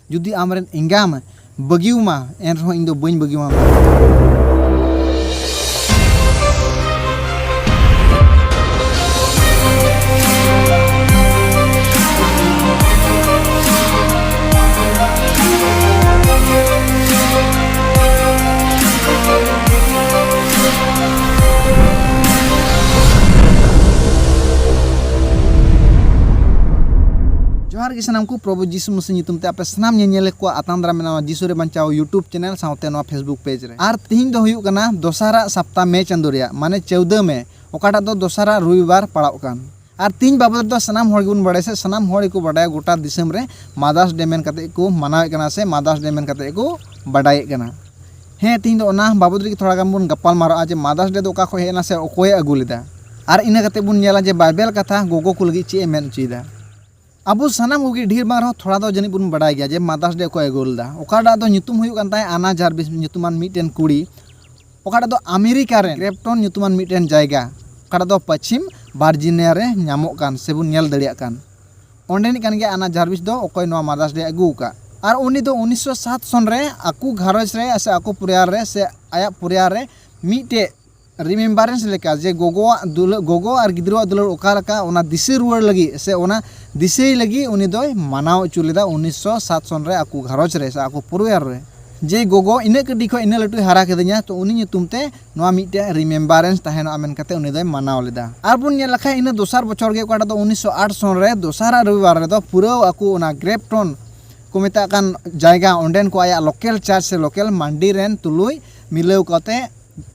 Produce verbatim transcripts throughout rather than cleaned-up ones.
ᱡᱩᱫᱤ ᱟᱢᱨᱮᱱ ᱮᱸᱜᱟᱢ ᱵᱟᱹᱜᱤᱣᱟᱢᱟ, ᱮᱱ ᱨᱮᱦᱚᱸ ᱤᱧ ᱫᱚ ᱵᱟᱹᱧ ᱵᱟᱹᱜᱤᱣᱟᱢᱟ᱾ ᱡᱚᱦᱟᱨ ᱜᱮ ᱥᱟᱱᱟᱢ ᱠᱚ, ᱯᱨᱚᱵᱷᱩ ᱡᱤᱥᱩ ᱢᱟᱥᱤ ᱧᱩᱛᱩᱢ ᱛᱮ ᱟᱯᱮ ᱥᱟᱱᱟᱢ ᱧᱮᱧᱮᱞ ᱠᱚᱣᱟᱜ ᱟᱛᱟᱝ ᱫᱟᱨᱟᱢ ᱢᱮᱱᱟᱜᱼᱟ ᱡᱤᱥᱩ ᱨᱮ ᱵᱟᱧᱪᱟᱣ YouTube ᱪᱮᱱᱮᱞ ᱥᱟᱶᱛᱮ ᱱᱚᱣᱟ Facebook ᱯᱮᱡᱽ ᱨᱮ᱾ ᱟᱨ ᱛᱤᱦᱤᱧ ᱫᱚ ᱦᱩᱭᱩᱜ ᱠᱟᱱᱟ ᱫᱚᱥᱟᱨᱟᱜ ᱥᱟᱯᱛᱟ ᱢᱮ ᱪᱟᱸᱫᱳ ᱨᱮᱭᱟᱜ, ᱢᱟᱱᱮ ᱪᱟᱹᱣᱫᱟᱹ ᱢᱮ, ᱚᱠᱟᱴᱟᱜ ᱫᱚ ᱫᱚᱥᱟᱨᱟᱜ ᱨᱚᱵᱤᱵᱟᱨ ᱯᱟᱲᱟᱜ ᱠᱟᱱ᱾ ᱟᱨ ᱛᱤᱦᱤᱧ ᱵᱟᱵᱚᱫ ᱨᱮᱫᱚ ᱥᱟᱱᱟᱢ ᱦᱚᱲ ᱜᱮᱵᱚᱱ ᱵᱟᱲᱟᱭᱟ ᱥᱮ ᱥᱟᱱᱟᱢ ᱦᱚᱲ ᱜᱮᱠᱚ ᱵᱟᱰᱟᱭᱟ, ᱜᱚᱴᱟ ᱫᱤᱥᱚᱢ ᱨᱮ ᱢᱟᱫᱟᱨᱥ ᱰᱮ ᱢᱮᱱ ᱠᱟᱛᱮ ᱠᱚ ᱢᱟᱱᱟᱣᱮᱫ ᱠᱟᱱᱟ ᱥᱮ ᱢᱟᱫᱟᱨᱥ ᱰᱮ ᱢᱮᱱ ᱠᱟᱛᱮ ᱠᱚ ᱵᱟᱰᱟᱭᱮᱫ ᱠᱟᱱᱟ᱾ ᱦᱮᱸ, ᱛᱤᱦᱤᱧ ᱫᱚ ᱚᱱᱟ ᱵᱟᱵᱚᱫ ᱨᱮᱜᱮ ᱛᱷᱚᱲᱟ ᱜᱟᱱ ᱵᱚᱱ ᱜᱟᱯᱟᱞ ᱢᱟᱨᱟᱜᱼᱟ ᱡᱮ ᱢᱟᱫᱟᱨᱥ ᱰᱮ ᱫᱚ ᱚᱠᱟ ᱠᱷᱚᱱ ᱦᱮᱡ ᱮᱱᱟ ᱥᱮ ᱚᱠᱚᱭᱮ ᱟᱹᱜᱩ ᱞᱮᱫᱟ᱾ ᱟᱨ ᱤᱱᱟᱹ ᱠᱟᱛᱮ ᱵᱚᱱ ᱧᱮᱞᱟ ᱡᱮ ᱵᱟᱭᱵᱮᱞ ᱠᱟᱛᱷᱟ ᱜᱚᱜᱚ ᱠᱚ ᱞᱟᱹᱜᱤᱫ ᱪᱮᱫ ᱮ ᱢᱮᱱ ᱦᱚᱪᱚᱭᱮᱫᱟ᱾ ᱟᱵᱚ ᱥᱟᱱᱟᱢ ᱠᱚᱜᱮ ᱰᱷᱮᱨ ᱵᱟᱝ ᱨᱮᱦᱚᱸ ᱛᱷᱚᱲᱟ ᱫᱚ ᱡᱟᱹᱱᱤᱡ ᱵᱚᱱ ᱵᱟᱰᱟᱭ ᱜᱮᱭᱟ ᱡᱮ ᱢᱟᱫᱟᱨᱥ ᱰᱮ ᱚᱠᱚᱭ ᱟᱹᱜᱩ ᱞᱮᱫᱟ, ᱚᱠᱟᱴᱟᱜ ᱫᱚ ᱧᱩᱛᱩᱢ ᱦᱩᱭᱩᱜ ᱠᱟᱱ ᱛᱟᱭᱟ ᱟᱱᱟ ᱡᱟᱨᱵᱤᱥ ᱧᱩᱛᱩᱢᱟᱱ ᱢᱤᱫᱴᱮᱱ ᱠᱩᱲᱤ, ᱚᱠᱟᱴᱟᱜ ᱫᱚ ᱟᱢᱮᱨᱤᱠᱟ ᱨᱮ ᱜᱨᱮᱯᱴᱚᱱ ᱧᱩᱛᱩᱢᱟᱱ ᱢᱤᱫᱴᱮᱱ ᱡᱟᱭᱜᱟ, ᱚᱠᱟᱴᱟᱜ ᱫᱚ ᱯᱚᱪᱷᱤᱢ ᱵᱷᱟᱨᱡᱤᱱᱤᱭᱟ ᱨᱮ ᱧᱟᱢᱚᱜ ᱠᱟᱱ ᱥᱮᱵᱚᱱ ᱧᱮᱞ ᱫᱟᱲᱮᱭᱟᱜ ᱠᱟᱱ᱾ ᱚᱸᱰᱮᱱᱤᱡ ᱠᱟᱱ ᱜᱮᱭᱟ ᱟᱱᱟ ᱡᱟᱨᱵᱤᱥ ᱫᱚ, ᱚᱠᱚᱭ ᱱᱚᱣᱟ ᱢᱟᱫᱟᱨᱥ ᱰᱮ ᱟᱹᱜᱩ ᱟᱠᱟᱫ᱾ ᱟᱨ ᱩᱱᱤ ᱫᱚ ᱩᱱᱤᱥᱥᱚ ᱥᱟᱛ ᱥᱚᱱ ᱨᱮ ᱟᱠᱚ ᱜᱷᱟᱨᱚᱸᱡᱽ ᱨᱮ ᱥᱮ ᱟᱠᱚ ᱯᱚᱨᱤᱭᱟᱨ ᱨᱮ ᱥᱮ ᱟᱭᱟᱜ ᱯᱚᱨᱤᱭᱟᱨ ᱨᱮ ᱢᱤᱫᱴᱮᱡ ᱨᱤᱢᱮᱢᱵᱟᱨᱮᱱᱥ ᱞᱮᱠᱟ ᱡᱮ ᱜᱚᱜᱚᱣᱟᱜ ᱫᱩᱞᱟᱹᱲ, ᱜᱚᱜᱚ ᱟᱨ ᱜᱤᱫᱽᱨᱟᱹᱣᱟᱜ ᱫᱩᱞᱟᱹᱲ ᱚᱠᱟ ᱞᱮᱠᱟ, ᱚᱱᱟ ᱫᱤᱥᱟᱹ ᱨᱩᱣᱟᱹᱲ ᱞᱟᱹᱜᱤᱫ ᱥᱮ ᱚᱱᱟ ᱫᱤᱥᱟᱹᱭ ᱞᱟᱹᱜᱤᱫ ᱩᱱᱤ ᱫᱚᱭ ᱢᱟᱱᱟᱣ ᱦᱚᱪᱚ ᱞᱮᱫᱟ ᱩᱱᱤᱥᱥᱚ ᱥᱟᱛ ᱥᱚᱱ ᱨᱮ ᱟᱠᱚ ᱜᱷᱟᱨᱚᱸᱡᱽ ᱨᱮ ᱥᱮ ᱟᱠᱚ ᱯᱚᱨᱤᱵᱟᱨ ᱨᱮ, ᱡᱮ ᱜᱚᱜᱚ ᱤᱱᱟᱹᱜ ᱠᱟᱹᱴᱤᱡ ᱠᱷᱚᱱ ᱤᱱᱟᱹᱜ ᱞᱟᱹᱴᱩᱭ ᱦᱟᱨᱟ ᱠᱮᱫᱤᱧᱟ, ᱛᱚ ᱩᱱᱤ ᱧᱩᱛᱩᱢ ᱛᱮ ᱱᱚᱣᱟ ᱢᱤᱫᱴᱮᱱ ᱨᱤᱢᱮᱢᱵᱟᱨᱮᱱᱥ ᱛᱟᱦᱮᱱᱚᱜᱼᱟ ᱢᱮᱱ ᱠᱟᱛᱮ ᱩᱱᱤ ᱫᱚᱭ ᱢᱟᱱᱟᱣ ᱞᱮᱫᱟ᱾ ᱟᱨ ᱵᱚᱱ ᱧᱮᱞ ᱞᱮᱠᱷᱟᱱ ᱤᱱᱟᱹ ᱫᱚᱥᱟᱨ ᱵᱚᱪᱷᱚᱨ ᱜᱮ ᱚᱠᱟᱴᱟᱜ ᱫᱚ ᱩᱱᱤᱥᱥᱚ ᱟᱴ ᱥᱚᱱ ᱨᱮ ᱫᱚᱥᱟᱨᱟᱜ ᱨᱚᱵᱤᱵᱟᱨ ᱨᱮᱫᱚ ᱯᱩᱨᱟᱹ ᱟᱠᱚ ᱚᱱᱟ ᱜᱨᱮᱯᱴᱚᱱ ᱠᱚ ᱢᱮᱛᱟᱜ ᱠᱟᱱ ᱡᱟᱭᱜᱟ, ᱚᱸᱰᱮᱱ ᱠᱚ ᱟᱭᱟᱜ ᱞᱳᱠᱮᱞ ᱪᱟᱨᱪ ᱥᱮ ᱞᱳᱠᱮᱞ ᱢᱟᱱᱰᱤ ᱨᱮᱱ ᱛᱩᱞᱩᱭ ᱢᱤᱞᱟᱹᱣ ᱠᱟᱛᱮ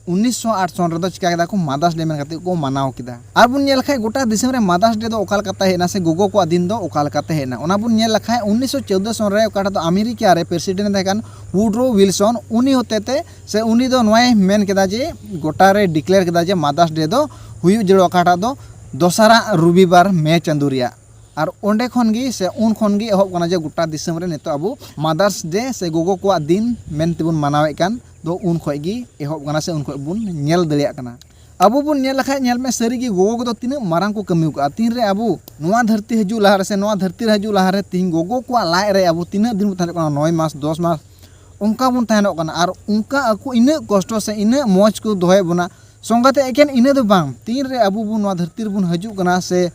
ᱩᱱᱤᱥᱥᱚ ᱟᱴ ᱥᱚᱱ ᱨᱮᱫᱚ ᱪᱤᱠᱟ ᱠᱮᱫᱟ ᱠᱚ, ᱢᱟᱫᱟᱨᱥ ᱰᱮ ᱢᱮᱱ ᱠᱟᱛᱮ ᱠᱚ ᱢᱟᱱᱟᱣ ᱠᱮᱫᱟ᱾ ᱟᱨ ᱵᱚᱱ ᱧᱮᱞ ᱞᱮᱠᱷᱟᱡ ᱜᱚᱴᱟ ᱫᱤᱥᱚᱢ ᱨᱮ ᱢᱟᱫᱟᱨᱥ ᱰᱮ ᱫᱚ ᱚᱠᱟ ᱞᱮᱠᱟᱛᱮ ᱦᱮᱡ ᱮᱱᱟ ᱥᱮ ᱜᱚᱜᱚ ᱠᱚᱣᱟᱜ ᱫᱤᱱ ᱫᱚ ᱚᱠᱟ ᱞᱮᱠᱟᱛᱮ ᱦᱮᱡ ᱮᱱᱟ, ᱚᱱᱟ ᱵᱚᱱ ᱧᱮᱞ ᱞᱮᱠᱷᱟᱡ ᱩᱱᱤᱥᱥᱚ ᱪᱳᱫᱽᱫᱳ ᱥᱚᱱ ᱨᱮ ᱚᱠᱟᱴᱟᱜ ᱫᱚ ᱟᱢᱮᱨᱤᱠᱟ ᱨᱮ ᱯᱨᱮᱥᱤᱰᱮᱱᱴ ᱛᱟᱦᱮᱸ ᱠᱟᱱ ᱣᱩᱰᱨᱳ ᱣᱤᱞᱥᱚᱱ, ᱩᱱᱤ ᱦᱚᱛᱮᱛᱮ ᱥᱮ ᱩᱱᱤ ᱫᱚ ᱱᱚᱣᱟᱭ ᱢᱮᱱ ᱠᱮᱫᱟ ᱡᱮ ᱜᱚᱴᱟ ᱨᱮ ᱰᱤᱠᱞᱮᱭᱟᱨ ᱠᱮᱫᱟ ᱡᱮ ᱢᱟᱫᱟᱨᱥ ᱰᱮ ᱫᱚ ᱦᱩᱭᱩᱜ ᱡᱟᱹᱨᱩᱲ ᱚᱠᱟᱴᱟᱜ ᱫᱚ ᱫᱚᱥᱟᱨᱟᱜ ᱨᱚᱵᱤᱵᱟᱨ ᱢᱮ ᱪᱟᱸᱫᱳ ᱨᱮᱭᱟᱜ᱾ ᱟᱨ ᱚᱸᱰᱮ ᱠᱷᱚᱱ ᱜᱮ ᱥᱮ ᱩᱱ ᱠᱷᱚᱱ ᱜᱮ ᱮᱦᱚᱵ ᱠᱟᱱᱟ ᱡᱮ ᱜᱚᱴᱟ ᱫᱤᱥᱚᱢ ᱨᱮ ᱱᱤᱛᱚᱜ ᱟᱵᱚ ᱢᱟᱫᱟᱨᱥ ᱰᱮ ᱥᱮ ᱜᱚᱜᱚ ᱠᱚᱣᱟᱜ ᱫᱤᱱ ᱢᱮᱱ ᱛᱮᱵᱚᱱ ᱢᱟᱱᱟᱣᱮᱫ ᱠᱟᱱ ᱫᱚ ᱩᱱ ᱠᱷᱚᱱ ᱜᱮ ᱮᱦᱚᱵ ᱠᱟᱱᱟ ᱥᱮ ᱩᱱ ᱠᱷᱚᱱ ᱵᱚᱱ ᱧᱮᱞ ᱫᱟᱲᱮᱭᱟᱜ ᱠᱟᱱᱟ᱾ ᱟᱵᱚ ᱵᱚᱱ ᱧᱮᱞ ᱞᱮᱠᱷᱟᱡ, ᱧᱮᱞ ᱢᱮ, ᱥᱟᱹᱨᱤᱜᱮ ᱜᱚᱜᱚ ᱠᱚᱫᱚ ᱛᱤᱱᱟᱹᱜ ᱢᱟᱨᱟᱝ ᱠᱚ ᱠᱟᱹᱢᱤ ᱠᱟᱜᱼᱟ᱾ ᱛᱤᱱᱨᱮ ᱟᱵᱚ ᱱᱚᱣᱟ ᱫᱷᱟᱹᱨᱛᱤ ᱦᱤᱡᱩᱜ ᱞᱟᱦᱟᱨᱮ ᱥᱮ ᱱᱚᱣᱟ ᱫᱷᱟᱹᱨᱛᱤ ᱨᱮ ᱦᱤᱡᱩᱜ ᱞᱟᱦᱟᱨᱮ ᱛᱤᱦᱤᱧ ᱜᱚᱜᱚ ᱠᱚᱣᱟᱜ ᱞᱟᱡ ᱨᱮ ᱟᱵᱚ ᱛᱤᱱᱟᱹᱜ ᱫᱤᱱ ᱵᱚᱱ ᱛᱟᱦᱮᱸ ᱠᱟᱱᱟ, ᱱᱚᱭ ᱢᱟᱥ, ᱫᱚᱥ ᱢᱟᱥ, ᱚᱱᱠᱟ ᱵᱚᱱ ᱛᱟᱦᱮᱱᱚᱜ ᱠᱟᱱᱟ᱾ ᱟᱨ ᱚᱱᱠᱟ ᱟᱠᱚ ᱤᱱᱟᱹᱜ ᱠᱚᱥᱴᱚ ᱥᱮ ᱤᱱᱟᱹᱜ ᱢᱚᱡᱽ ᱠᱚ ᱫᱚᱦᱚᱭᱮᱫ ᱵᱚᱱᱟ᱾ ᱥᱚᱸᱜᱮᱛᱮ ᱮᱠᱮᱱ ᱤᱱᱟᱹ ᱫᱚ ᱵᱟᱝ, ᱛᱤᱱᱨᱮ ᱟᱵᱚ ᱵᱚᱱ ᱱᱚᱣᱟ ᱫᱷᱟᱹᱨᱛᱤ ᱨᱮᱵᱚᱱ ᱦᱤᱡᱩᱜ ᱠᱟᱱᱟ ᱥᱮ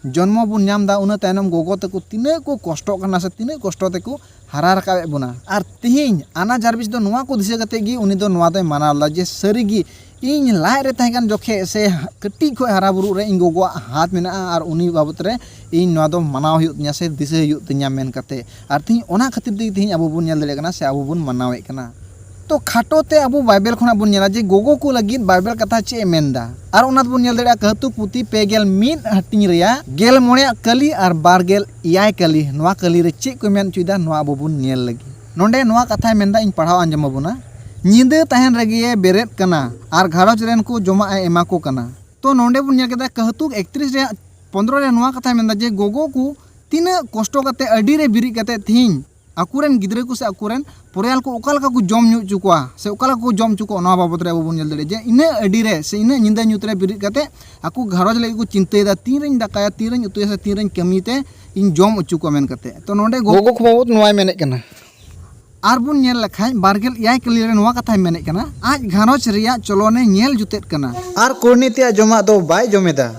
ᱡᱚᱱᱢᱚ ᱵᱚᱱ ᱧᱟᱢ ᱮᱫᱟ, ᱩᱱᱟᱹ ᱛᱟᱭᱱᱚᱢ ᱜᱚᱜᱚ ᱛᱟᱠᱚ ᱛᱤᱱᱟᱹᱜ ᱠᱚ ᱠᱚᱥᱴᱚᱜ ᱠᱟᱱᱟ ᱥᱮ ᱛᱤᱱᱟᱹᱜ ᱠᱚᱥᱴᱚ ᱛᱮᱠᱚ ᱦᱟᱨᱟ ᱨᱟᱠᱟᱵᱮᱫ ᱵᱚᱱᱟ᱾ ᱟᱨ ᱛᱤᱦᱤᱧ ᱟᱱᱟ ᱡᱟᱨᱵᱤᱥ ᱫᱚ ᱱᱚᱣᱟ ᱠᱚ ᱫᱤᱥᱟᱹ ᱠᱟᱛᱮ ᱜᱮ ᱩᱱᱤ ᱫᱚ ᱱᱚᱣᱟ ᱫᱚᱭ ᱢᱟᱱᱟᱣ ᱞᱮᱫᱟ ᱡᱮ ᱥᱟᱹᱨᱤᱜᱮ ᱤᱧ ᱞᱟᱡ ᱨᱮ ᱛᱟᱦᱮᱸ ᱠᱟᱱ ᱡᱚᱠᱷᱮᱡ ᱥᱮ ᱠᱟᱹᱴᱤᱡ ᱠᱷᱚᱡ ᱦᱟᱨᱟ ᱵᱩᱨᱩᱜ ᱨᱮ ᱤᱧ ᱜᱚᱜᱚᱣᱟᱜ ᱦᱟᱛ ᱢᱮᱱᱟᱜᱼᱟ ᱟᱨ ᱩᱱᱤ ᱵᱟᱵᱚᱛ ᱨᱮ ᱤᱧ ᱱᱚᱣᱟ ᱫᱚ ᱢᱟᱱᱟᱣ ᱦᱩᱭᱩᱜ ᱛᱤᱧᱟ ᱥᱮ ᱫᱤᱥᱟᱹ ᱦᱩᱭᱩᱜ ᱛᱤᱧᱟ ᱢᱮᱱ ᱠᱟᱛᱮ᱾ ᱟᱨ ᱛᱤᱦᱤᱧ ᱚᱱᱟ ᱠᱷᱟᱹᱛᱤᱨ ᱛᱮᱜᱮ ᱛᱤᱦᱤᱧ ᱟᱵᱚ ᱵᱚᱱ ᱧᱮᱞ ᱫᱟᱲᱮᱭᱟᱜ ᱠᱟᱱᱟ ᱥᱮ ᱟᱵᱚ ᱵᱚᱱ ᱢᱟᱱᱟᱣᱮᱫ ᱠᱟᱱᱟ᱾ ᱛᱚ ᱠᱷᱟᱴᱚ ᱛᱮ ᱟᱵᱚ ᱵᱟᱭᱵᱮᱞ ᱠᱷᱚᱱᱟᱜ ᱵᱚᱱ ᱧᱮᱞᱟ ᱡᱮ ᱜᱚᱜᱚ ᱠᱚ ᱞᱟᱹᱜᱤᱫ ᱵᱟᱭᱵᱮᱞ ᱠᱟᱛᱷᱟ ᱪᱮᱫ ᱮ ᱢᱮᱱᱫᱟ᱾ ᱟᱨ ᱚᱱᱟ ᱫᱚᱵᱚᱱ ᱧᱮᱞ ᱫᱟᱲᱮᱭᱟᱜᱼᱟ ᱠᱟᱹᱦᱛᱩᱠ ᱯᱩᱛᱷᱤ ᱯᱮ ᱜᱮᱞ ᱢᱤᱫ ᱦᱟᱹᱴᱤᱧ ᱨᱮᱭᱟᱜ ᱜᱮᱞ ᱢᱚᱬᱮᱭᱟᱜ ᱠᱟᱹᱞᱤ ᱟᱨ ᱵᱟᱨ ᱜᱮᱞ ᱮᱭᱟᱭ ᱠᱟᱹᱞᱤ᱾ ᱱᱚᱣᱟ ᱠᱟᱹᱞᱤ ᱨᱮ ᱪᱮᱫ ᱠᱚ ᱢᱮᱱ ᱦᱚᱪᱚᱭᱮᱫᱟ, ᱱᱚᱣᱟ ᱟᱵᱚ ᱵᱚᱱ ᱧᱮᱞ ᱞᱟᱹᱜᱤᱫ᱾ ᱱᱚᱰᱮ ᱱᱚᱣᱟ ᱠᱟᱛᱷᱟᱭ ᱢᱮᱱᱫᱟ, ᱤᱧ ᱯᱟᱲᱦᱟᱣ ᱟᱸᱡᱚᱢ ᱟᱵᱚᱱᱟ᱾ ᱧᱤᱫᱟᱹ ᱛᱟᱦᱮᱱ ᱨᱮᱜᱮ ᱵᱮᱨᱮᱫ ᱠᱟᱱᱟ ᱟᱨ ᱜᱷᱟᱨᱚᱸᱡᱽ ᱨᱮᱱ ᱠᱚ ᱡᱚᱢᱟᱜ ᱮ ᱮᱢᱟ ᱠᱚ ᱠᱟᱱᱟ᱾ ᱛᱚ ᱱᱚᱰᱮ ᱵᱚᱱ ᱧᱮᱞ ᱠᱮᱫᱟ ᱠᱟᱹᱦᱛᱩᱠ ᱮᱠᱛᱨᱤᱥ ᱨᱮᱭᱟᱜ ᱯᱚᱱᱫᱽᱨᱚ ᱨᱮ ᱱᱚᱣᱟ ᱠᱟᱛᱷᱟᱭ ᱢᱮᱱᱫᱟ ᱡᱮ ᱜᱚᱜᱚ ᱠᱚ ᱛᱤᱱᱟᱹᱜ ᱠᱚᱥᱴᱚ ᱠᱟᱛᱮ ᱟᱹᱰᱤ ᱨᱮ ᱵᱮᱨᱮᱫ ᱠᱟᱛᱮ ᱛᱤᱦᱤᱧ ᱟᱠᱚᱨᱮᱱ ᱜᱤᱫᱽᱨᱟᱹ ᱠᱚ ᱥᱮ ᱟᱠᱚᱨᱮᱱ ᱯᱚᱨᱤᱭᱟᱞ ᱠᱚ ᱚᱠᱟ ᱞᱮᱠᱟ ᱠᱚ ᱡᱚᱢ ᱧᱩ ᱦᱚᱪᱚ ᱠᱚᱣᱟ ᱥᱮ ᱚᱠᱟ ᱞᱮᱠᱟ ᱠᱚ ᱡᱚᱢ ᱦᱚᱪᱚ ᱠᱚᱣᱟ, ᱱᱚᱣᱟ ᱵᱟᱵᱚᱫ ᱨᱮ ᱟᱵᱚ ᱵᱚᱱ ᱧᱮᱞ ᱫᱟᱲᱮᱭᱟᱜᱼᱟ ᱡᱮ ᱤᱱᱟᱹᱜ ᱟᱹᱰᱤ ᱨᱮ ᱥᱮ ᱤᱱᱟᱹᱜ ᱧᱤᱫᱟᱹ ᱧᱩᱛ ᱨᱮ ᱵᱮᱨᱮᱫ ᱠᱟᱛᱮ ᱟᱠᱚ ᱜᱷᱟᱨᱚᱸᱡᱽ ᱞᱟᱹᱜᱤᱫ ᱠᱚ ᱪᱤᱱᱛᱟᱹᱭᱮᱫᱟ, ᱛᱤᱨᱮᱧ ᱫᱟᱠᱟᱭᱟ, ᱛᱤᱨᱮᱧ ᱩᱛᱩᱭᱟ ᱥᱮ ᱛᱤᱨᱮᱧ ᱠᱟᱹᱢᱤ ᱛᱮ ᱤᱧ ᱡᱚᱢ ᱦᱚᱪᱚ ᱠᱚᱣᱟ ᱢᱮᱱ ᱠᱟᱛᱮ᱾ ᱛᱚ ᱱᱚᱰᱮ ᱜᱚᱜᱚ ᱠᱚ ᱵᱟᱵᱚᱫ ᱱᱚᱣᱟᱭ ᱢᱮᱱᱮᱫ ᱠᱟᱱᱟ᱾ ᱟᱨ ᱵᱚᱱ ᱧᱮᱞ ᱞᱮᱠᱷᱟᱱ ᱵᱟᱨ ᱜᱮᱞ ᱮᱭᱟᱭ ᱠᱟᱹᱞᱤ ᱨᱮ ᱱᱚᱣᱟ ᱠᱟᱛᱷᱟᱭ ᱢᱮᱱᱮᱫ ᱠᱟᱱᱟ, ᱟᱡ ᱜᱷᱟᱨᱚᱸᱡᱽ ᱨᱮᱭᱟᱜ ᱪᱚᱞᱚᱱᱮ ᱧᱮᱞ ᱡᱩᱛᱮᱫ ᱠᱟᱱᱟ᱾ ᱟᱨ ᱠᱚᱨᱱᱤ ᱛᱮᱭᱟᱜ ᱡᱚᱢᱟᱜ ᱫᱚ ᱵᱟᱭ ᱡᱚᱢᱮᱫᱟ᱾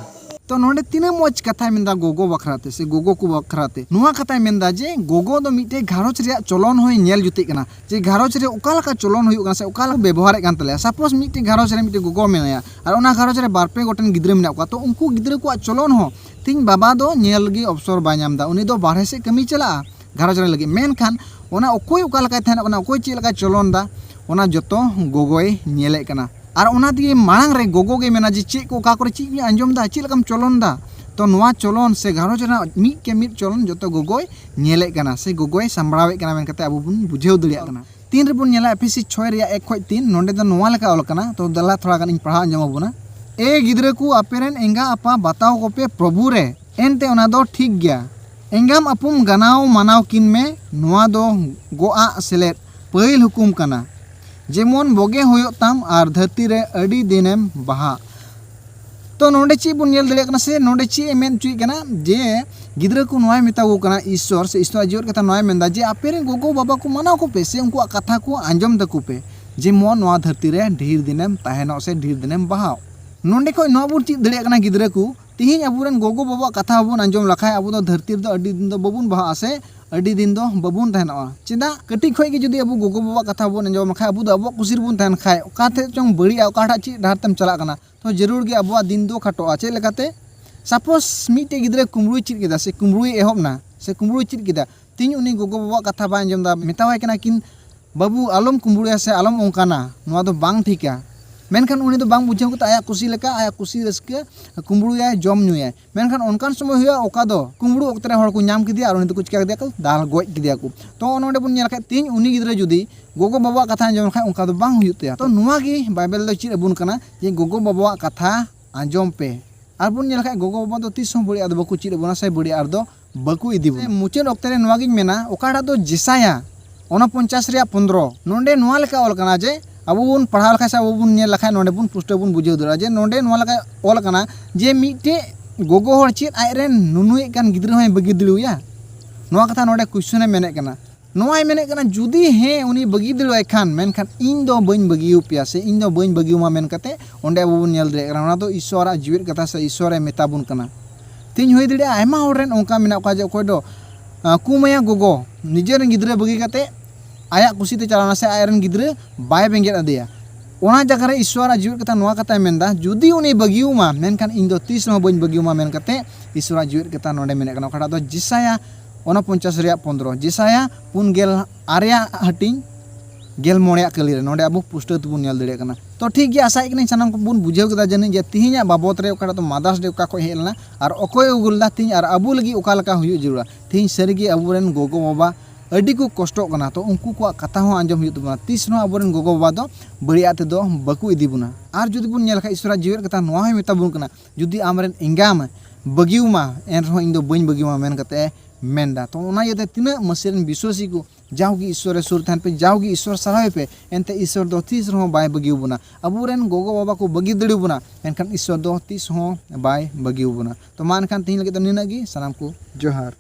ᱛᱚ ᱱᱚᱰᱮ ᱛᱤᱱᱟᱹᱜ ᱢᱚᱡᱽ ᱠᱟᱛᱷᱟᱭ ᱢᱮᱱᱫᱟ ᱜᱚᱜᱚ ᱵᱟᱠᱷᱨᱟ ᱛᱮ ᱥᱮ ᱜᱚᱜᱚ ᱠᱚ ᱵᱟᱠᱷᱨᱟ ᱛᱮ᱾ ᱱᱚᱣᱟ ᱠᱟᱛᱷᱟᱭ ᱢᱮᱱᱫᱟ ᱡᱮ ᱜᱚᱜᱚ ᱫᱚ ᱢᱤᱫᱴᱮᱡ ᱜᱷᱟᱨᱚᱸᱡᱽ ᱨᱮᱭᱟᱜ ᱪᱚᱞᱚᱱ ᱦᱚᱸᱭ ᱧᱮᱞ ᱡᱩᱛᱮᱫ ᱠᱟᱱᱟ ᱡᱮ ᱜᱷᱟᱨᱚᱸᱡᱽ ᱨᱮ ᱚᱠᱟ ᱞᱮᱠᱟ ᱪᱚᱞᱚᱱ ᱦᱩᱭᱩᱜ ᱠᱟᱱᱟ ᱥᱮ ᱚᱠᱟ ᱞᱮᱠᱟ ᱵᱮᱵᱚᱦᱟᱨᱮᱫ ᱠᱟᱱ ᱛᱟᱞᱮᱭᱟ᱾ ᱥᱟᱯᱳᱡᱽ ᱢᱤᱫᱴᱮᱡ ᱜᱷᱟᱨᱚᱸᱡᱽ ᱨᱮ ᱢᱤᱫᱴᱮᱡ ᱜᱚᱜᱚ ᱢᱮᱱᱟᱭᱟ ᱟᱨ ᱚᱱᱟ ᱜᱷᱟᱨᱚᱸᱡᱽ ᱨᱮ ᱵᱟᱨ ᱯᱮ ᱜᱚᱴᱮᱱ ᱜᱤᱫᱽᱨᱟᱹ ᱢᱮᱱᱟᱜ ᱠᱚᱣᱟ, ᱛᱚ ᱩᱱᱠᱩ ᱜᱤᱫᱽᱨᱟᱹ ᱠᱚᱣᱟᱜ ᱪᱚᱞᱚᱱ ᱦᱚᱸ ᱛᱤᱦᱤᱧ ᱵᱟᱵᱟ ᱫᱚ ᱧᱮᱞ ᱞᱟᱹᱜᱤᱫ ᱚᱯᱥᱚᱨ ᱵᱟᱭ ᱧᱟᱢ ᱮᱫᱟ, ᱩᱱᱤ ᱫᱚ ᱵᱟᱨᱦᱮ ᱥᱮᱫ ᱠᱟᱹᱢᱤ ᱪᱟᱞᱟᱜᱼᱟ ᱜᱷᱟᱨᱚᱸᱡᱽ ᱨᱮ ᱞᱟᱹᱜᱤᱫ᱾ ᱢᱮᱱᱠᱷᱟᱱ ᱚᱱᱟ ᱚᱠᱚᱭ ᱚᱠᱟ ᱞᱮᱠᱟᱭ ᱛᱟᱦᱮᱱᱚᱜ ᱠᱟᱱᱟ, ᱚᱠᱚᱭ ᱪᱮᱫ ᱞᱮᱠᱟᱭ ᱪᱚᱞᱚᱱ ᱮᱫᱟ, ᱚᱱᱟ ᱡᱚᱛᱚ ᱜᱚᱜᱚᱭ ᱧᱮᱞᱮᱫ ᱠᱟᱱᱟ᱾ ᱟᱨ ᱚᱱᱟ ᱛᱮᱜᱮ ᱢᱟᱲᱟᱝ ᱨᱮ ᱜᱚᱜᱚ ᱜᱮ ᱢᱮᱱᱟ ᱡᱮ ᱪᱮᱫ ᱠᱚ ᱚᱠᱟ ᱠᱚᱨᱮ ᱪᱮᱫ ᱤᱧ ᱟᱸᱡᱚᱢ ᱮᱫᱟ, ᱪᱮᱫ ᱞᱮᱠᱟᱢ ᱪᱚᱞᱚᱱ ᱮᱫᱟ᱾ ᱛᱚ ᱱᱚᱣᱟ ᱪᱚᱞᱚᱱ ᱥᱮ ᱜᱷᱟᱨᱚᱸᱡᱽ ᱨᱮᱱᱟᱜ ᱢᱤᱫ ᱠᱮ ᱢᱤᱫ ᱪᱚᱞᱚᱱ ᱡᱚᱛᱚ ᱜᱚᱜᱚᱭ ᱧᱮᱞᱮᱫ ᱠᱟᱱᱟ ᱥᱮ ᱜᱚᱜᱚᱭ ᱥᱟᱢᱵᱲᱟᱣᱮᱫ ᱠᱟᱱᱟ ᱢᱮᱱ ᱠᱟᱛᱮ ᱟᱵᱚ ᱵᱚᱱ ᱵᱩᱡᱷᱟᱹᱣ ᱫᱟᱲᱮᱭᱟᱜ ᱠᱟᱱᱟ᱾ ᱛᱤᱱ ᱨᱮᱵᱚᱱ ᱧᱮᱞᱟ ᱮᱯᱷᱮᱥᱤ ᱪᱷᱚᱭ ᱨᱮᱭᱟᱜ ᱮᱠ ᱠᱷᱚᱡ ᱛᱤᱱ, ᱱᱚᱰᱮ ᱫᱚ ᱱᱚᱣᱟ ᱞᱮᱠᱟ ᱚᱞ ᱠᱟᱱᱟ᱾ ᱛᱚ ᱫᱮᱞᱟ ᱛᱷᱚᱲᱟ ᱜᱟᱱ ᱤᱧ ᱯᱟᱲᱦᱟᱣ ᱟᱸᱡᱚᱢ ᱟᱵᱚᱱᱟ᱾ ᱮ ᱜᱤᱫᱽᱨᱟᱹ ᱠᱚ, ᱟᱯᱮ ᱨᱮᱱ ᱮᱸᱜᱟ ᱟᱯᱟ ᱵᱟᱛᱟᱣ ᱠᱚᱯᱮ ᱯᱨᱚᱵᱷᱩ ᱨᱮ, ᱮᱱᱛᱮ ᱚᱱᱟ ᱫᱚ ᱴᱷᱤᱠ ᱜᱮᱭᱟ᱾ ᱮᱸᱜᱟᱢ ᱟᱯᱚᱢ ᱜᱟᱱᱟᱣ ᱢᱟᱱᱟᱣ ᱠᱤᱱ ᱢᱮ, ᱱᱚᱣᱟ ᱫᱚ ᱜᱚᱜ ᱟᱜ ᱥᱮᱞᱮᱫ ᱯᱟᱹᱦᱤᱞ ᱦᱩᱠᱩᱢ ᱠᱟᱱᱟ᱾ ᱡᱮᱢᱚᱱ ᱵᱚᱜᱮ ᱦᱩᱭᱩᱜ ᱛᱟᱢ ᱟᱨ ᱫᱷᱟᱹᱨᱛᱤ ᱨᱮ ᱟᱹᱰᱤ ᱫᱤᱱᱮᱢ ᱵᱟᱦᱟᱜ᱾ ᱛᱚ ᱱᱚᱰᱮ ᱪᱮᱫ ᱵᱚᱱ ᱧᱮᱞ ᱫᱟᱲᱮᱭᱟᱜ ᱠᱟᱱᱟ, ᱥᱮ ᱱᱚᱰᱮ ᱪᱮᱫ ᱮ ᱢᱮᱱ ᱦᱚᱪᱚᱭᱮᱫ ᱠᱟᱱᱟ, ᱡᱮ ᱜᱤᱫᱽᱨᱟᱹ ᱠᱚ ᱱᱚᱣᱟᱭ ᱢᱮᱛᱟ ᱠᱚ ᱠᱟᱱᱟ ᱤᱥᱥᱚᱨ, ᱥᱮ ᱤᱥᱥᱚᱨ ᱟᱜ ᱡᱤᱣᱮᱫ ᱠᱟᱛᱷᱟ ᱱᱚᱣᱟᱭ ᱢᱮᱱᱫᱟ ᱡᱮ ᱟᱯᱮ ᱨᱮᱱ ᱜᱚᱜᱚ ᱵᱟᱵᱟ ᱠᱚ ᱢᱟᱱᱟᱣ ᱠᱚᱯᱮ, ᱥᱮ ᱩᱱᱠᱩᱣᱟᱜ ᱠᱟᱛᱷᱟ ᱠᱚ ᱟᱸᱡᱚᱢ ᱛᱟᱠᱚ ᱯᱮ, ᱡᱮᱢᱚᱱ ᱱᱚᱣᱟ ᱫᱷᱟᱹᱨᱛᱤ ᱨᱮ ᱰᱷᱮᱨ ᱫᱤᱱᱮᱢ ᱛᱟᱦᱮᱱᱚᱜ ᱥᱮ ᱰᱷᱮᱨ ᱫᱤᱱᱮᱢ ᱵᱟᱦᱟᱣ᱾ ᱱᱚᱰᱮ ᱠᱷᱚᱱ ᱱᱚᱣᱟ ᱵᱚᱱ ᱪᱮᱫ ᱫᱟᱲᱮᱭᱟᱜ ᱠᱟᱱᱟ ᱜᱤᱫᱽᱨᱟᱹ ᱠᱚ, ᱛᱤᱦᱤᱧ ᱟᱵᱚᱨᱮᱱ ᱜᱚᱜᱚ ᱵᱟᱵᱟᱣᱟᱜ ᱠᱟᱛᱷᱟ ᱵᱚᱱ ᱟᱸᱡᱚᱢ ᱞᱮᱠᱷᱟᱡ ᱟᱵᱚ ᱫᱚ ᱫᱷᱟᱹᱨᱛᱤ ᱨᱮᱫᱚ ᱟᱹᱰᱤ ᱫᱤᱱ ᱫᱚ ᱵᱟᱵᱚᱱ ᱵᱟᱦᱟᱜᱼᱟ, ᱥᱮ ᱟᱹᱰᱤ ᱫᱤᱱ ᱫᱚ ᱵᱟᱵᱚᱱ ᱛᱟᱦᱮᱱᱚᱜᱼᱟ᱾ ᱪᱮᱫᱟᱜ? ᱠᱟᱹᱴᱤᱡ ᱠᱷᱚᱱ ᱜᱮ ᱡᱩᱫᱤ ᱟᱵᱚ ᱜᱚᱜᱚ ᱵᱟᱵᱟᱣᱟᱜ ᱠᱟᱛᱷᱟ ᱵᱚᱱ ᱟᱸᱡᱚᱢ ᱞᱮᱠᱷᱟᱡ, ᱟᱵᱚ ᱫᱚ ᱟᱵᱚᱣᱟᱜ ᱠᱩᱥᱤ ᱨᱮᱵᱚᱱ ᱛᱟᱦᱮᱱ ᱠᱷᱟᱡ, ᱚᱠᱟ ᱴᱷᱮᱡ ᱪᱚᱝ ᱵᱟᱹᱲᱤᱡᱼᱟ, ᱚᱠᱟᱴᱟᱜ ᱪᱮᱫ ᱰᱟᱦᱟᱨ ᱛᱮᱢ ᱪᱟᱞᱟᱜ ᱠᱟᱱᱟ, ᱛᱚ ᱡᱟᱹᱨᱩᱲ ᱜᱮ ᱟᱵᱚᱣᱟᱜ ᱫᱤᱱ ᱫᱚ ᱠᱷᱟᱴᱚᱜᱼᱟ᱾ ᱪᱮᱫ ᱞᱮᱠᱟᱛᱮ? ᱥᱟᱯᱳᱡᱽ ᱢᱤᱫᱴᱮᱡ ᱜᱤᱫᱽᱨᱟᱹ ᱠᱩᱢᱵᱽᱲᱩᱭ ᱪᱮᱫ ᱠᱮᱫᱟ, ᱥᱮ ᱠᱩᱢᱵᱽᱲᱩᱭ ᱮᱦᱚᱵ ᱱᱟ, ᱥᱮ ᱠᱩᱢᱵᱽᱲᱩᱭ ᱪᱮᱫ ᱠᱮᱫᱟ, ᱛᱤᱦᱤᱧ ᱩᱱᱤ ᱜᱚᱜᱚ ᱵᱟᱵᱟᱣᱟᱜ ᱠᱟᱛᱷᱟ ᱵᱟᱭ ᱟᱸᱡᱚᱢ ᱮᱫᱟ, ᱢᱮᱛᱟᱣᱟᱭ ᱠᱟᱱᱟ ᱠᱤᱱ, "ᱵᱟᱹᱵᱩ, ᱟᱞᱚᱢ ᱠᱩᱢᱵᱽᱲᱩᱭᱟ ᱥᱮ ᱟᱞᱚᱢ ᱚᱱᱠᱟᱱᱟ, ᱱᱚᱣᱟ ᱫᱚ ᱵᱟᱝ ᱴᱷᱤᱠᱟ᱾" ᱢᱮᱱᱠᱷᱟᱱ ᱩᱱᱤ ᱫᱚ ᱵᱟᱝ ᱵᱩᱡᱷᱟᱹᱣ ᱠᱟᱛᱮ ᱟᱭᱟᱜ ᱠᱩᱥᱤ ᱞᱮᱠᱟ, ᱟᱭᱟᱜ ᱠᱩᱥᱤ ᱨᱟᱹᱥᱠᱟᱹ ᱠᱩᱢᱵᱽᱲᱩᱭᱟᱭ, ᱡᱚᱢ ᱧᱩᱭᱟᱭ᱾ ᱢᱮᱱᱠᱷᱟᱱ ᱚᱱᱠᱟᱱ ᱥᱚᱢᱚᱭ ᱦᱩᱭᱩᱜᱼᱟ, ᱚᱠᱟ ᱫᱚ ᱠᱩᱢᱵᱽᱲᱩ ᱚᱠᱛᱮ ᱨᱮ ᱦᱚᱲ ᱠᱚ ᱧᱟᱢ ᱠᱮᱫᱮᱭᱟ ᱟᱨ ᱩᱱᱤ ᱫᱚᱠᱚ ᱪᱤᱠᱟ ᱠᱮᱫᱮᱭᱟ ᱠᱚ, ᱫᱟᱞ ᱜᱚᱡ ᱠᱮᱫᱮᱭᱟ ᱠᱚ᱾ ᱛᱚ ᱱᱚᱰᱮ ᱵᱚᱱ ᱧᱮᱞ ᱠᱷᱟᱡ, ᱛᱤᱦᱤᱧ ᱩᱱᱤ ᱜᱤᱫᱽᱨᱟᱹ ᱡᱩᱫᱤ ᱜᱚᱜᱚ ᱵᱟᱵᱟᱣᱟᱜ ᱠᱟᱛᱷᱟ ᱟᱸᱡᱚᱢ ᱞᱮᱠᱷᱟᱡ, ᱚᱱᱠᱟ ᱫᱚ ᱵᱟᱝ ᱦᱩᱭᱩᱜ ᱛᱟᱭᱟ᱾ ᱛᱚ ᱱᱚᱣᱟ ᱜᱮ ᱵᱟᱭᱵᱮᱞ ᱫᱚ ᱪᱮᱫ ᱟᱵᱚᱱ ᱠᱟᱱᱟ, ᱡᱮ ᱜᱚᱜᱚ ᱵᱟᱵᱟᱣᱟᱜ ᱠᱟᱛᱷᱟ ᱟᱸᱡᱚᱢ ᱯᱮ᱾ ᱟᱨ ᱵᱚᱱ ᱧᱮᱞ ᱠᱷᱟᱡ, ᱜᱚᱜᱚ ᱵᱟᱵᱟ ᱫᱚ ᱛᱤᱥ ᱦᱚᱸ ᱵᱟᱹᱲᱤᱡ ᱟᱜ ᱫᱚ ᱵᱟᱠᱚ ᱪᱮᱫ ᱟᱵᱚᱱᱟ ᱥᱮ ᱵᱟᱹᱲᱤᱡ ᱟᱜ ᱫᱚ ᱵᱟᱠᱚ ᱤᱫᱤ ᱵᱚᱱᱟ᱾ ᱢᱩᱪᱟᱹᱫ ᱚᱠᱛᱮ ᱨᱮ ᱱᱚᱣᱟ ᱜᱤᱧ ᱢᱮᱱᱟ, ᱚᱠᱟᱴᱟᱜ ᱫᱚ ᱡᱮᱥᱟᱭᱟ ᱚᱱᱟ ᱯᱚᱧᱪᱟᱥ ᱨᱮᱭᱟᱜ ᱯᱚᱱᱫᱽᱨᱚ, ᱱᱚᱰᱮ ᱱᱚᱣᱟ ᱞᱮᱠᱟ ᱚᱞ ᱠᱟᱱᱟ ᱡᱮ, ᱟᱵᱚ ᱵᱚᱱ ᱯᱟᱲᱦᱟᱣ ᱞᱮᱠᱷᱟᱡ ᱥᱮ ᱟᱵᱚ ᱵᱚᱱ ᱧᱮᱞ ᱞᱮᱠᱷᱟᱡ, ᱱᱚᱰᱮ ᱵᱚᱱ ᱯᱩᱥᱴᱟᱹᱣ ᱵᱚᱱ ᱵᱩᱡᱷᱟᱹᱣ ᱫᱟᱲᱮᱭᱟᱜᱼᱟ ᱡᱮ ᱱᱚᱰᱮ ᱱᱚᱣᱟ ᱞᱮᱠᱟ ᱚᱞ ᱠᱟᱱᱟ ᱡᱮ ᱢᱤᱫᱴᱮᱡ ᱜᱚᱜᱚ ᱦᱚᱲ ᱪᱮᱫ ᱟᱡ ᱨᱮᱱ ᱱᱩᱱᱩᱭᱮᱫ ᱠᱟᱱ ᱜᱤᱫᱽᱨᱟᱹ ᱦᱚᱸᱭ ᱵᱟᱹᱜᱤ ᱫᱟᱲᱮᱣᱟᱭᱟ? ᱱᱚᱣᱟ ᱠᱟᱛᱷᱟ ᱱᱚᱰᱮ ᱠᱩᱭᱥᱚᱱᱮ ᱢᱮᱱᱮᱫ ᱠᱟᱱᱟ᱾ ᱱᱚᱣᱟᱭ ᱢᱮᱱᱮᱫ ᱠᱟᱱᱟ, ᱡᱩᱫᱤ ᱦᱮᱸ ᱩᱱᱤ ᱵᱟᱹᱜᱤ ᱫᱟᱲᱮᱣᱟᱭ ᱠᱷᱟᱱ, ᱢᱮᱱᱠᱷᱟᱱ ᱤᱧ ᱫᱚ ᱵᱟᱹᱧ ᱵᱟᱹᱜᱤ ᱟᱯᱮᱭᱟ ᱥᱮ ᱤᱧ ᱫᱚ ᱵᱟᱹᱧ ᱵᱟᱹᱜᱤ ᱟᱢᱟ ᱢᱮᱱ ᱠᱟᱛᱮ ᱚᱸᱰᱮ ᱟᱵᱚ ᱵᱚᱱ ᱧᱮᱞ ᱫᱟᱲᱮᱭᱟᱜ ᱠᱟᱱᱟ᱾ ᱚᱱᱟ ᱫᱚ ᱤᱥᱥᱚᱨᱟᱜ ᱡᱤᱣᱮᱫ ᱠᱟᱛᱷᱟ ᱥᱮ ᱤᱥᱥᱚᱨᱮ ᱢᱮᱛᱟ ᱵᱚᱱ ᱠᱟᱱᱟ᱾ ᱛᱮᱦᱮᱧ ᱦᱩᱭ ᱫᱟᱲᱮᱭᱟᱜᱼᱟ ᱟᱭᱢᱟ ᱦᱚᱲ ᱨᱮᱱ ᱚᱱᱠᱟ ᱢᱮᱱᱟᱜ ᱠᱚᱣᱟ ᱡᱮ ᱚᱠᱚᱭ ᱫᱚ, ᱟᱸ, ᱠᱩᱢᱟᱹᱭᱟ ᱜᱚᱜᱚ ᱱᱤᱡᱮᱨ ᱨᱮᱱ ᱜᱤᱫᱽᱨᱟᱹ ᱵᱟᱹᱜᱤ ᱠᱟᱛᱮ ᱟᱭᱟᱜ ᱠᱩᱥᱤ ᱛᱮ ᱪᱟᱞᱟᱣ ᱮᱱᱟ ᱥᱮ ᱟᱡ ᱨᱮᱱ ᱜᱤᱫᱽᱨᱟᱹ ᱵᱟᱭ ᱵᱮᱸᱜᱮᱫ ᱟᱫᱮᱭᱟ᱾ ᱚᱱᱟ ᱡᱟᱭᱜᱟ ᱨᱮ ᱤᱥᱥᱚᱨᱟᱜ ᱡᱤᱣᱮᱫ ᱠᱟᱛᱷᱟ ᱱᱚᱣᱟ ᱠᱟᱛᱷᱟᱭ ᱢᱮᱱᱫᱟ, ᱡᱩᱫᱤ ᱩᱱᱤ ᱵᱟᱹᱜᱤᱣᱟᱢᱟ, ᱢᱮᱱᱠᱷᱟᱱ ᱤᱧ ᱫᱚ ᱛᱤᱥ ᱨᱮᱦᱚᱸ ᱵᱟᱹᱧ ᱵᱟᱹᱜᱤᱣᱟᱢᱟ ᱢᱮᱱ ᱠᱟᱛᱮ ᱤᱥᱥᱚᱨᱟᱜ ᱡᱤᱣᱮᱫ ᱠᱟᱛᱷᱟ ᱱᱚᱰᱮ ᱢᱮᱱᱮᱫ ᱠᱟᱱᱟ᱾ ᱚᱠᱟᱴᱟᱜ ᱫᱚ ᱡᱮᱥᱟᱭᱟ ᱚᱱᱟ ᱯᱚᱧᱪᱟᱥ ᱨᱮᱭᱟᱜ ᱯᱚᱱᱫᱽᱨᱚ, ᱡᱮᱥᱟᱭᱟ ᱯᱩᱱ ᱜᱮᱞ ᱟᱨᱮᱭᱟᱜ ᱦᱟᱹᱴᱤᱧ ᱜᱮᱞ ᱢᱚᱬᱮᱭᱟᱜ ᱠᱟᱹᱞᱤ ᱨᱮ ᱱᱚᱰᱮ ᱟᱵᱚ ᱯᱩᱥᱴᱟᱹᱣ ᱛᱮᱵᱚᱱ ᱧᱮᱞ ᱫᱟᱲᱮᱭᱟᱜ ᱠᱟᱱᱟ᱾ ᱛᱚ ᱴᱷᱤᱠ ᱜᱮᱭᱟ, ᱟᱥᱟᱭᱮᱫ ᱠᱟᱹᱱᱟᱹᱧ ᱥᱟᱱᱟᱢ ᱠᱚᱵᱚᱱ ᱵᱩᱡᱷᱟᱹᱣ ᱠᱮᱫᱟ ᱡᱟᱹᱱᱤᱡ ᱡᱮ ᱛᱤᱦᱤᱧᱟᱜ ᱵᱟᱵᱚᱛ ᱨᱮ ᱚᱠᱟᱴᱟᱜ ᱫᱚ ᱢᱟᱫᱟᱨᱥ ᱰᱮ ᱚᱠᱟ ᱠᱷᱚᱱ ᱦᱮᱡ ᱞᱮᱱᱟ ᱟᱨ ᱚᱠᱚᱭ ᱟᱹᱜᱩ ᱞᱮᱫᱟ ᱛᱤᱦᱤᱧ ᱟᱨ ᱟᱵᱚ ᱞᱟᱹᱜᱤᱫ ᱚᱠᱟ ᱞᱮᱠᱟ ᱦᱩᱭᱩᱜ ᱡᱟᱹᱨᱩᱲᱟ᱾ ᱛᱤᱦᱤᱧ ᱥᱟᱹᱨᱤᱜᱮ ᱟᱵᱚᱨᱮᱱ ᱜᱚᱜᱚ ᱵᱟᱵᱟ ᱟᱹᱰᱤ ᱠᱚ ᱠᱚᱥᱴᱚᱜ ᱠᱟᱱᱟ, ᱛᱚ ᱩᱱᱠᱩ ᱠᱚᱣᱟᱜ ᱠᱟᱛᱷᱟ ᱦᱚᱸ ᱟᱸᱡᱚᱢ ᱦᱩᱭᱩᱜ ᱛᱟᱵᱚᱱᱟ᱾ ᱛᱤᱥ ᱨᱮᱦᱚᱸ ᱟᱵᱚᱨᱮᱱ ᱜᱚᱜᱚ ᱵᱟᱵᱟ ᱫᱚ ᱵᱟᱹᱲᱤᱡᱟᱜ ᱛᱮᱫᱚ ᱵᱟᱠᱚ ᱤᱫᱤ ᱵᱚᱱᱟ᱾ ᱟᱨ ᱡᱩᱫᱤ ᱵᱚᱱ ᱧᱮᱞ ᱠᱷᱟᱡ ᱤᱥᱥᱚᱨᱟᱜ ᱡᱤᱣᱮᱫ ᱠᱟᱛᱷᱟ ᱱᱚᱣᱟ ᱦᱚᱸᱭ ᱢᱮᱛᱟ ᱵᱚᱱ ᱠᱟᱱᱟ, ᱡᱩᱫᱤ ᱟᱢᱨᱮᱱ ᱮᱸᱜᱟᱢ ᱵᱟᱹᱜᱤᱣᱟᱢᱟ ᱮᱱᱨᱮᱦᱚᱸ ᱤᱧ ᱫᱚ ᱵᱟᱹᱧ ᱵᱟᱹᱜᱤᱣᱟᱢᱟ ᱢᱮᱱ ᱠᱟᱛᱮ ᱮ ᱢᱮᱱᱫᱟ᱾ ᱛᱚ ᱚᱱᱟ ᱤᱭᱟᱹᱛᱮ ᱛᱤᱱᱟᱹᱜ ᱢᱟᱹᱥᱤ ᱨᱮᱱ ᱵᱤᱥᱣᱟᱥᱤ ᱠᱚ ᱡᱟᱣᱜᱮ ᱤᱥᱥᱚᱨ ᱨᱮ ᱥᱩᱨ ᱛᱟᱦᱮᱱ ᱯᱮ, ᱡᱟᱣᱜᱮ ᱤᱥᱥᱚᱨ ᱥᱟᱨᱦᱟᱣᱮ ᱯᱮ, ᱮᱱᱛᱮ ᱤᱥᱥᱚᱨ ᱫᱚ ᱛᱤᱥ ᱨᱮᱦᱚᱸ ᱵᱟᱭ ᱵᱟᱹᱜᱤ ᱵᱚᱱᱟ᱾ ᱟᱵᱚᱨᱮᱱ ᱜᱚᱜᱚ ᱵᱟᱵᱟ ᱠᱚ ᱵᱟᱹᱜᱤ ᱫᱟᱲᱮ ᱵᱚᱱᱟ, ᱢᱮᱱᱠᱷᱟᱱ ᱤᱥᱥᱚᱨ ᱫᱚ ᱛᱤᱥ ᱦᱚᱸ ᱵᱟᱭ ᱵᱟᱹᱜᱤ ᱵᱚᱱᱟ᱾ ᱛᱚ ᱢᱟ ᱮᱱᱠᱷᱟᱱ ᱛᱮᱦᱮᱧ ᱞᱟᱹᱜᱤᱫ ᱫᱚ ᱱᱤᱱᱟᱹᱜ ᱜᱮ, ᱥᱟᱱᱟᱢ ᱠᱚ ᱡᱚᱦᱟᱨ᱾